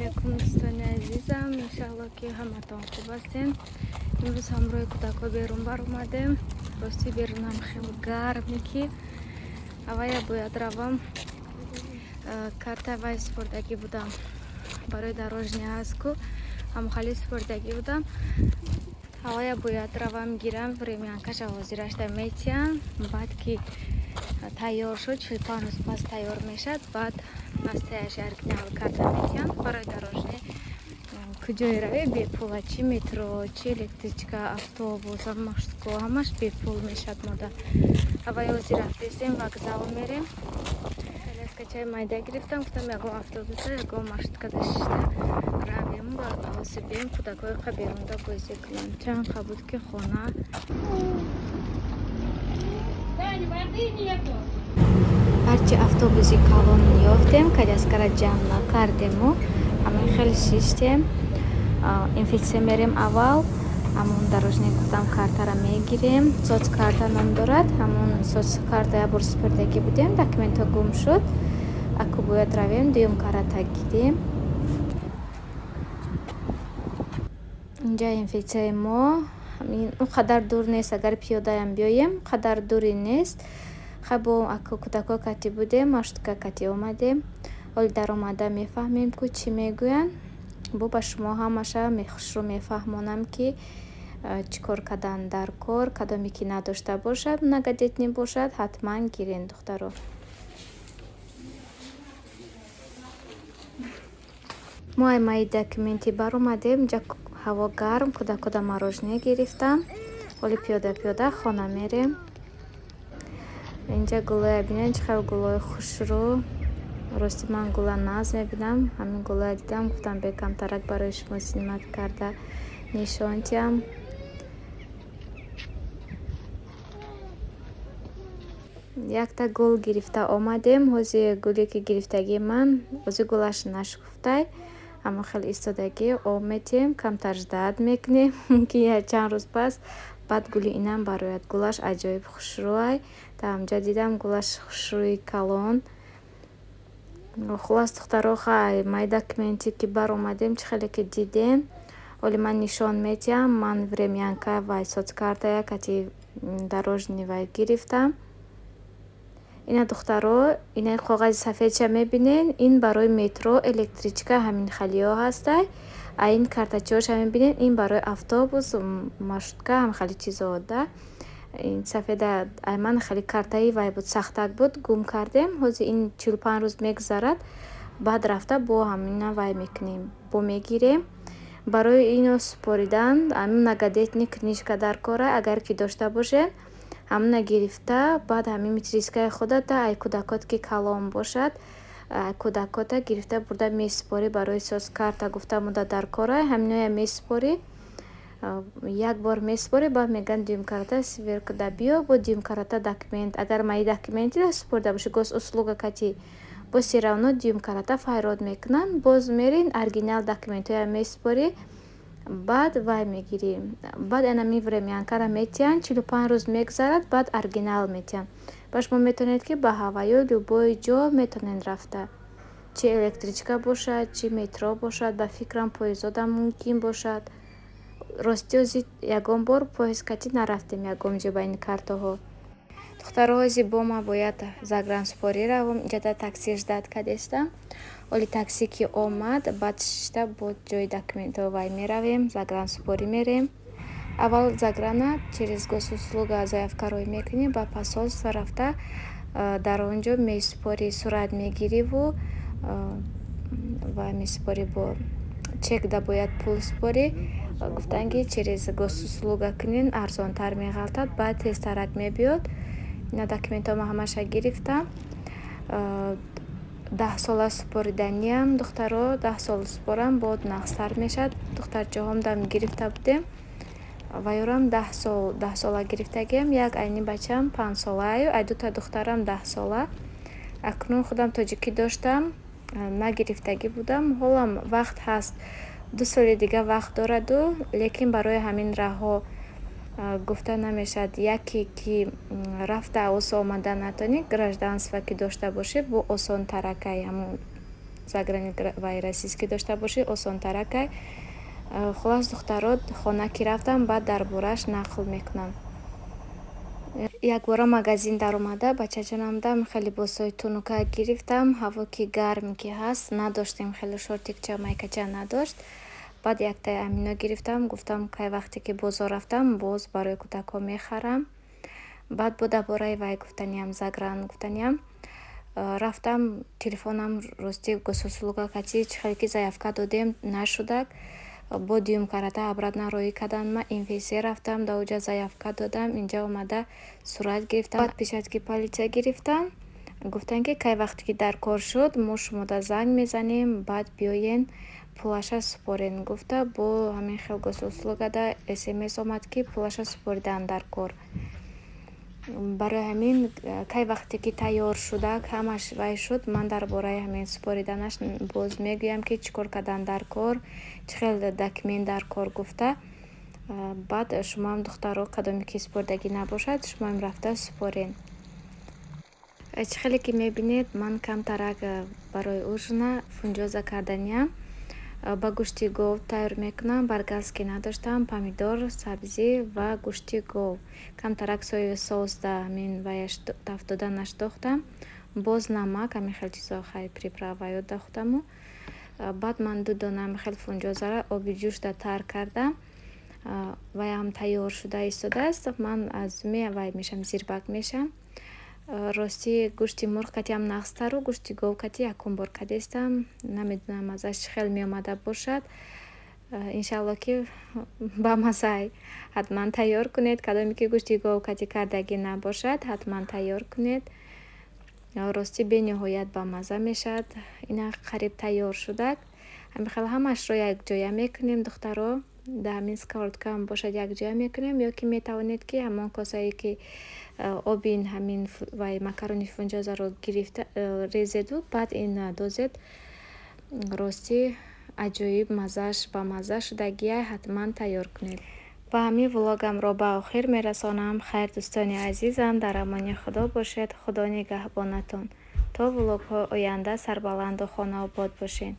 Алейкум, дӯстони азизам. Иншалло, ки ҳаматон хуб ҳастем. Имрӯз ҳамроҳи кӯдакҳо берун баромадем. Рости, берунам хеле гарме, ки авая бояд равам. Карта вай супордагӣ будам, барои дорожный ҳаст ку, ҳамхали супордагӣ будам. Ҳавая бояд равам, гирам. Времянкаша ҳозирашда метиҳам. Баъд ки тайёр шуд, 45 рӯз пас тайёр мешавад, баъд настоящий оригинал карта метиҳам. Барои дорожный куҷое раве, бепула: чи метро, чи электричка, автобус, маршрутка, ҳамаш бепул мешавад. Мода ҳаваи ҳозир рафтесем, вокзал мерем. Коляскачаи майда гирифтам, гуфтам, ягон автобуса, ягон маршруткада шишта равем ва ҳозир бием, кӯдакҳои қа берунда бозӣ кунанд. Чанд қа буд, ки хона. Таня, воды нету. Ҳарчи автобуси калон ёфтем, коляскара ҷамъ накардему, ҳамин хел шиштем. МФЦ мерем аввал, ҳамон дорожный гуфтам, картара мегирем. Соцкарта ном дорад. Ҳамон соцкарта як бор супурдагӣ будем, документҳо гум шуд. Аку бояд равем, дуюм карта гирем. Инҷа МФЦи мо он қадар дур нест, агар пиёдаям биёем, қадар дуре нест. Хай, бо аку кӯдакҳо кати будем, маршрутка кати омадем. Ҳоли даромада мефаҳмем, ку чӣ мегӯянд. Бо ба шумо ҳамаша хушрӯ мефаҳмонам, ки чӣ кор кардан дар кор. Кадоме ки надошта бошад, многодетный бошад, ҳатман гирен, духтаро. Мо ай мои документи баромадем. Инҷа ҳаво гарм, кӯдакода мороженое гирифтам. Ҳоли пиёда пиёда хона мерем. Инҷа гулоя бинед, чӣ хел гулои хушрӯ. Рости, ман гула нағз мебинам. Ҳамин гулоя дидам, гуфтам, бекамтарак барои шумо снимать карда нишон диҳам. Якта гул гирифта омадем. Ҳози гуле ки гирифтагии ман, ҳози гулаш нашкуфтай, ҳамон хел истодагӣ. Об метиҳем, камтар ждать мекунем, мумкин якчанд рӯз пас баъд гули инам барояд. Гулаш аҷоиб хушрӯай. Дар ҳамҷа дидам, гулаш хушрӯи калон. Хуллас, духтаро, хай, мои документе ки баромадем, чӣ хеле ки дидем, ҳоли ман нишон метиҳам. Ман времянка вай соцкартая кати дорожный вай гирифтам. Ина, духтаро, инаи коғази сафедша мебинед, ин барои метро, электричка, ҳамин халиҳо ҳастай. А ин картачаҳоша мебинед, ин барои автобус, маршрутка, ҳамхали чизо да. Ин сафеда ай ман хеле картаи вай буд, сахтак буд, гум кардем. Ҳозир ин 45 рӯз мегузарад, баъд рафта бо ҳамина вай мекунем, бо мегирем. Барои ино супоридан ҳамин многодетный книжка дар кора. Агар ки дошта бошед, ҳамина гирифта, баъд ҳамин метрическаи худата, ай кӯдакот ки калон бошад, кӯдакота гирифта бурда месупорӣ. Барои соцкарта гуфта муда дар кора, ҳаминоя месупорӣ. Як бор месупорӣ, баъд мегӯянд, дуюм карата сверкада биё, бо дуюм карата документ. Агар мои документира супорида бошӣ госуслуга кати, боз всё равно дуюм карата файрод мекунанд. Боз мерин, оригинал документҳоя месупорӣ, баъд вай мегирӣ. Баъд анами времянкара метиҳанд, 45 рӯз мегузарад, баъд оригинал метиҳанд. Ба шумо метавонед, ки ба ҳавайё любой ҷо метавонед рафта, чи электричка бошад, чи метро бошад, ба фикрам, поездодам мумкин бошад. Рости, ҳозир ягон бор поезд катӣ нарафтем ягон ҷо ба ин картаҳо. Духтаро, ҳозир бо ман бояд загрансупорӣ равам. Инҷада такси ждать кардестам. Ҳоли такси ки омад, баъд шишта бо ҷои документҳо вай меравем, загрансупорӣ мерем. Аввал заграна через госуслуга заявка рӯй мекунӣ, ба посольство рафта, дар он ҷо месупорӣ, сурат мегириву ва месупорӣ. Бо чекда бояд пул супорӣ. Гуфтанд, ки через госуслуга кунен, арзонтар меғалтад, баъд тезтарак мебиёд. Ина, документҳома ҳамаша гирифтам. 10 сола супориданиам, духтаро, 10 сол супорам, бод нағзтар мешавад. Духтарчаҳомдам гирифта будем, ва ёрам 10 сол, 10 сола гирифтагиам. Як айни бачаам 5 солааю, ай дута духтарам 10 сола. Акнун худам тоҷикӣ доштам, нагирифтагӣ будам. Ҳолам вақт ҳаст, 2 соли дига вақт дораду, лекин барои ҳамин раҳҳо гуфта намешавад. Яке ки рафта осо омада натонӣ, гражданство ки дошта бошӣ, бо осонтаракай ҳамун. Заграни вай российский дошта бошӣ, осонтаракай. Хуллас, духтаро, хона ки рафтам, баъд дар борааш нақл мекунам. Якбора магазин даромада, бачаҷонамдам хеле либосҳои тунука гирифтам. Ҳаво ки гарм ки ҳаст, надоштем хеле шортикча, майкача надошт. Баъд яктаи амино гирифтам, гуфтам, кай вақте ки бозор рафтам, боз барои кӯдакҳо мехарам. Баъд бо дар бораи вай гуфтаниям, загран гуфтаниям. Рафтам, телефонам, ростӣ, госуслуга кати чӣ хеле ки заявка додем, нашудак. Бо дуюм карата обратно роҳӣ кардан, ма МФЦ рафтам, дар оҷа заявка додам, инҷа омада сурат гирифтам, отпечатки пальца гирифтам. Гуфтанд, ки кай вақте ки дар кор шуд, мо шумода занг мезанем, баъд биёен, пулаша супорен гуфта. Бо ҳамин хел госуслугада СМС омад, ки пулаша супоридан дар кор. Барои ҳамин, кай вақте ки тайёр шудак, ҳамаш вай шуд, ман дар бораи ҳамин супориданаш боз мегӯям, ки чӣ кор кардан дар кор, чӣ хел документ дар кор гуфта. Баъд шумоам, духтаро, кадоме ки супоридагӣ набошад, шумоам рафта супорен. Чӣ хеле ки мебинед, ман камтарак барои ужина фунҷоза карданиям. Ба гӯшти гов тайёр мекунам. Бенгальский надоштам, помидор, сабзӣ ва гӯшти гов. Камтарак соевый соусда ҳамин ваяш тафдоданаш дохтам, боз намак, ҳамин хел чизо, хай, приправаё дохтаму. Баъд ман ду дона ҳамин хел фунҷозаро оби ҷӯшда тар кардам. Ваям тайёр шуда истодааст. Ман аз вай мешам, зирбак мешам. Ростӣ, гӯшти мурғ катиам нағзтару гӯшти гов кати якум бор кадестам, намедонам, маззаш чӣ хел меомада бошад. Иншалло, ки бамаззай. Ҳатман тайёр кунед. Кадоме ки гӯшти гов кати кардагӣ набошад, ҳатман тайёр кунед. Ростӣ, бениҳоят бамазза мешавад. Ина қариб тайёр шудак. Ҳамин хел ҳамаашро якҷоя мекунем, духтаро. Дар ҳамин сковородкаам бошад, якҷоя мекунем, ё ки метавонед, ки ҳамон косае ки оби ҳамин вай макарони фунҷозаро гирифта резеду, баъд ин дозед. Ростӣ, аҷоиб маззааш бамазза шудагиай, ҳатман тайёр кунед. Ба ҳамин влогамро ба охир мерасонам. Хайр, дӯстони азизам, дар амони Худо бошед, Худо нигаҳбонатон. То влогҳои оянда сарбаланду хонаобод бошед.